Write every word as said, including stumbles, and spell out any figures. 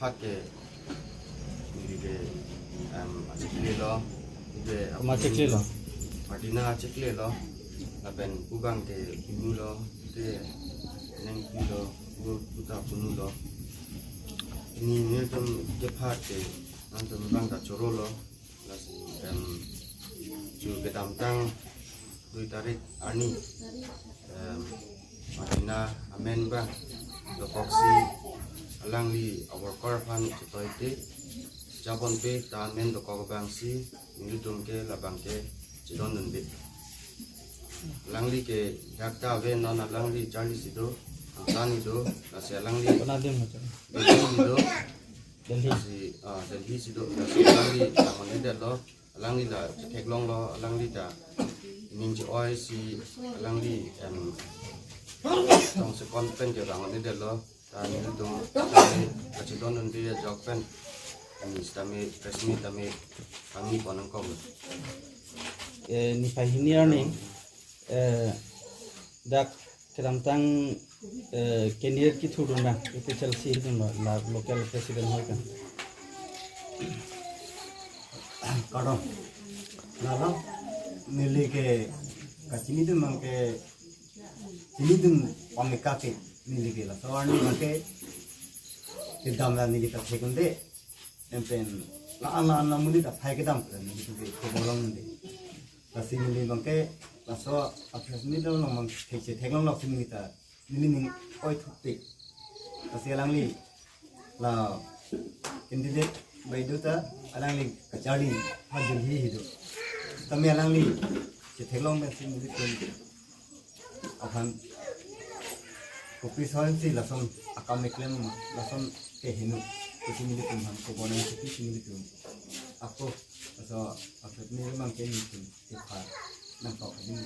Ke, neli ke, em, achikle lo, ke, Komat achikle lo? Martina achikle lo, lapen pu abang ke punu lo, ke nengpi lo, pu, pu ta punu lo. Pini nelitum kepha ke, nangtum abang ta choro lo, lasi, em, chu kedamtang dui tarik arni, em, Martina amen abang dokoksi alangli a-worker aphan chetoite, jabonpe ta amen dokok abangsi nelitum ke labang ke chedondunde. Alangli ke dak ta ave, non alangli charli si do, Bhutan si do, lasi alangli Kona dim macam? Delhi si do. Delhi. Lasi, ah, Delhi si do, lasi alangli nangonedetlo, alangli la chetheklonglo, alangli ta ning che-oi si alangli, em, tongsekon pen ke nangonedetlo, ta nelitum ta kachedondunde ajok pen, em, sitame press meet tame kangni pon nangkok. Eh, niphai hini arni, eh, dak kedamtang, eh, candidate kethurdun abang, A P H L C hidun lo, la local president hoi kan. Kardom. Lalo, neli ke kachinidun abang ke, chinidun pameka ke, neli ke laso arni abang ke, kedam la neli ta thekdunde, empen la-an la-an la muli ta phai kedam ke neli ke kobolong de. Lasi neli abang ke, laso a-press meet along abang thekche theklonglo si neli ta, neli ning oi thupik. Lasi alangli la candidate bai do ta, alangli kacharli ha Delhi si do. Tame alangli chetheklong pensi nelitum aphan kopi soin si lason akam keklem ma, lason keheno, isi nelitum aphan kobonang si isi nelitum. Ako, laso a-press meet abang ke nelitum kepha nangkok adim.